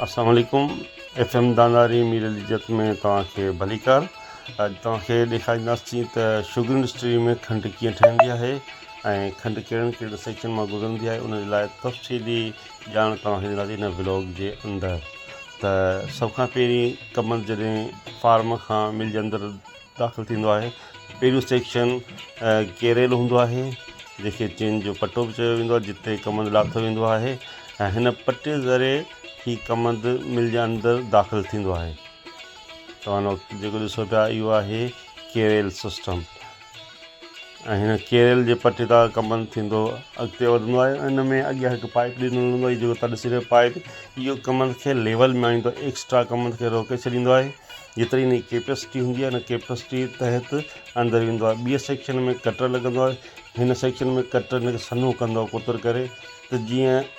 اسلام عليڪم F M داناري Mir Ali جت ۾ توهان کي ڀليڪار اڄ توهان کي ڏيکارينداسين ته شوگر انڊسٽري ۾ کنڊ ڪيئن ٺهندي آهي ۽ کنڊ ڪهڙن ڪهڙن سيڪشن مان گذرندي آهي ان جي لاء تفصيلي ڄاڻ توهان کي ڏينداسين هن ولاگ جي اندر ته سڀ کان پهرين ڪمند جڏهن فارم کان مل جي اندر داخل ٿيندو آهي. پهريون سيڪشن ڪيريل هوندو آهي جنهن کي چين جو پٽو به چيو ويندو آهي جتي ڪمند لاٿو ويندو آهي ۽ هن پٽي ذريعي هي ڪمند مل جي اندر داخل ٿيندو آهي. توهان هن وقت جيڪو ڏسو پيا اهو آهي ڪيريل سسٽم ۽ هن ڪيريل جي پٽي تان ڪمند ٿيندو اڳتي وڌندو آهي ان ۾ اڳيان هڪ پائپ ڏنل هوندو آهي جيڪو توهان ڏسي رهيا پائپ اهو ڪمند کي ليول ۾ آڻيندو آهي ايڪسٽرا ڪمند کي روڪي ڇڏيندو آهي جيتري ان جي ڪيپيسٽي هوندي آهي ان ڪيپيسٽي تحت اندر ويندو آهي ٻئي سيڪشن ۾ ڪٽر لڳندو آهي هن سيڪشن ۾ ڪٽر هن کي سنهو ڪندو آهي ڪتر ڪري ته جيئن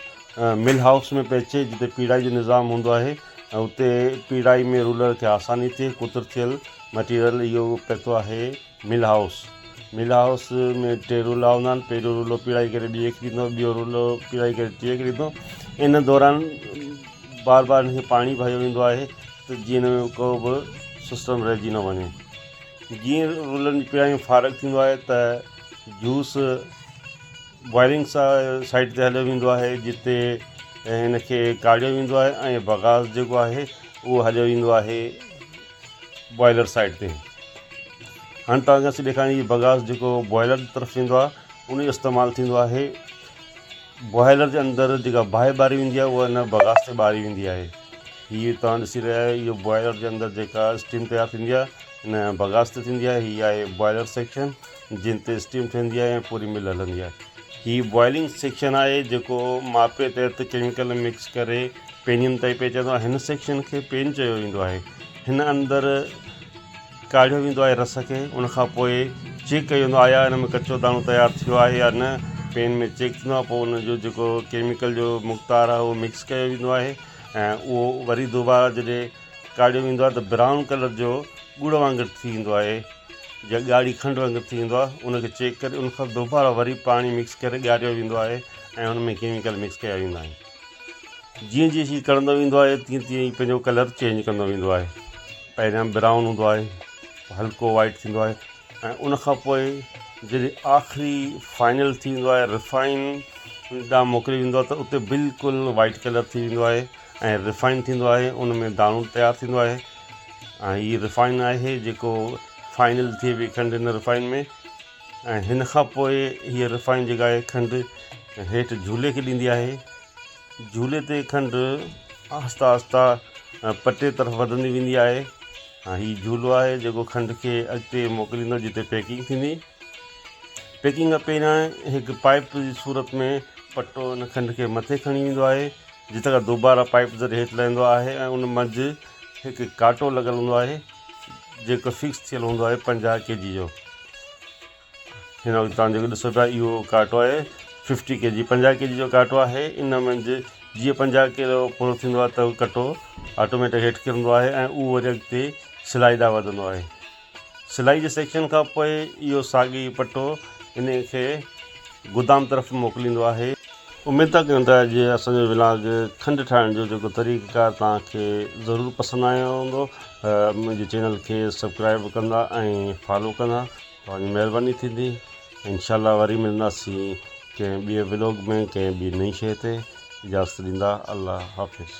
مل هائوس ۾ پهچي جتي پيڙائي جو نظام هوندو آهي ۽ اتي پيڙائي ۾ رولر کي آساني ٿئي ڪتر ٿيل مٽيريل اهو پهتو آهي مل هائوس مل هائوس ۾ ٽي رولا هوندا آهن پهريون رولو پيڙائي ڪري ٻئي کي ڏيندو ٻيو رولو پيڙائي ڪري ٽئين کي ڏيندو ان دوران بار بار هن کي پاڻي ڀريو ويندو آهي ته جيئن هن ۾ ڪو به سسٽم رهجي نه وڃي. جيئن رولن جي پيڙائي ۾ فارغ ٿيندو آهي ته جوس بوائلنگ سائيڊ تي هليو ويندو آهي جتي هن کي ڪاڙهيو ويندو آهي ۽ بغاز جيڪو آهي اهو هليو ويندو آهي بوائلر سائيڊ تي. هاڻي توهان کي اسين ڏيکاريون هي بغاز جيڪو بوائلر جي طرف ويندو آهي ان جو استعمال ٿيندو آهي. بوائلر جي اندر جيڪا باهه ٻاري ويندي آهي اها ان بغاس تي ٻاري ويندي آهي. هي توهان ڏسي رهيا آهيو اهو بوائلر جي اندر جيڪا اسٽيم تيار ٿيندي آهي ان بغاس تي ٿيندي آهي. هي آهي بوائلر سيڪشن جنهن تي اسٽيم ٺهندي آهي ۽ پوري مل هلندي آهي. هي بوائلنگ سيڪشن آهي جيڪو ماپي تحت ڪيميڪل مڪس ڪري پينين تائين پهچائيندو آهي. هن سيڪشن کي پين چيو ويندو آهي. هن اندر ڪاڙهيو ويندو آهي رس کي ان کان پوء چيڪ ڪيو ويندو آهي آيا ان ۾ ڪچو داڻو تيار ٿيو آهي يا نه پين ۾ چيڪ ٿيندو آهي پوء ان جو جيڪو ڪيميڪل جو مقدار آهي اهو مڪس ڪيو ويندو آهي ۽ اهو وري دوباره جڏهن ڪاڙهيو ويندو آهي ته برائون ڪلر جو ڳڙ وانگر ٿي ويندو آهي يا ڳاڙهي کنڊ وانگر ٿي ويندو آهي ان کي چيڪ ڪري ان کان دوباره وري پاڻي مڪس ڪري ڳاريو ويندو آهي ۽ ان ۾ ڪيميڪل مڪس ڪيا ويندا آهن جيئن جيئن هي ڪڙهندو ويندو آهي تيئن تيئن هي پنهنجو ڪلر چينج ڪندو ويندو آهي. پهريان برائون هوندو آهي پوء هلڪو وائيٽ ٿيندو آهي ۽ ان کان پوء جڏهن آخري فائنل ٿي ويندو آهي ريفائن ڏانهن موڪليو ويندو آهي ته اتي بلڪل وائيٽ ڪلر ٿي ويندو آهي ۽ ريفائن ٿيندو آهي ان ۾ داڻو تيار ٿيندو آهي ۽ هي ريفائن آهي جيڪو فائنل ٿئي پئي کنڊ هن ريفائن ۾ ۽ هن کان پوء هيء ريفائن جيڪا آهي کنڊ هيٺ جهولي کي ڏيندي آهي. جهولي تي کنڊ آهسته آهسته پٽي طرف وڌندي ويندي آهي ۽ هي جهولو آهي جيڪو کنڊ کي اڳتي موڪليندو جتي پيڪنگ ٿيندي. پيڪنگ کان پهريان هڪ پائپ جي صورت ۾ پٽو ان کنڊ کي مٿي کڻي ويندو آهي جتان کان دوباره پائپ ذريعي هيٺ لهندو آهي ۽ ان منجهه هڪ ڪاٽو لڳل هوندو آهي جيڪو فڪس ٿيل هوندو آهي 50 ڪي جي جو. هن وقت توهان جيڪو ڏسو پيا اهو ڪاٽو آهي ففٽي ڪي جي 50 ڪي جي جو ڪاٽو آهي ان منجهه جيئن 50 ڪلو پورو ٿيندو آهي ته ڪٽو آٽوميٽڪ هيٺ ڪرندو آهي ۽ اهو وري اڳتي سلائي ڏانهن وڌندو آهي. سلائي جي سيڪشن کان پوء اهو ساڳي پٽو ان کي گودام طرف موڪليندو آهي. اميد ٿا ڪيون ته اڄ اسان جو ولاگ کنڊ ٺاهڻ جو جيڪو طريقه ڪار توهان کي ضرور پسند آيو هوندو. منهنجي چينل کي سبڪرائب ڪندا ۽ فالو ڪندا توهان جي مهرباني ٿيندي. انشاء الله وري ملنداسين ڪنهن ٻئي ولاگ ۾ ڪنهن ٻي نئين شيء تي اجازت ڏيندا الله حافظ.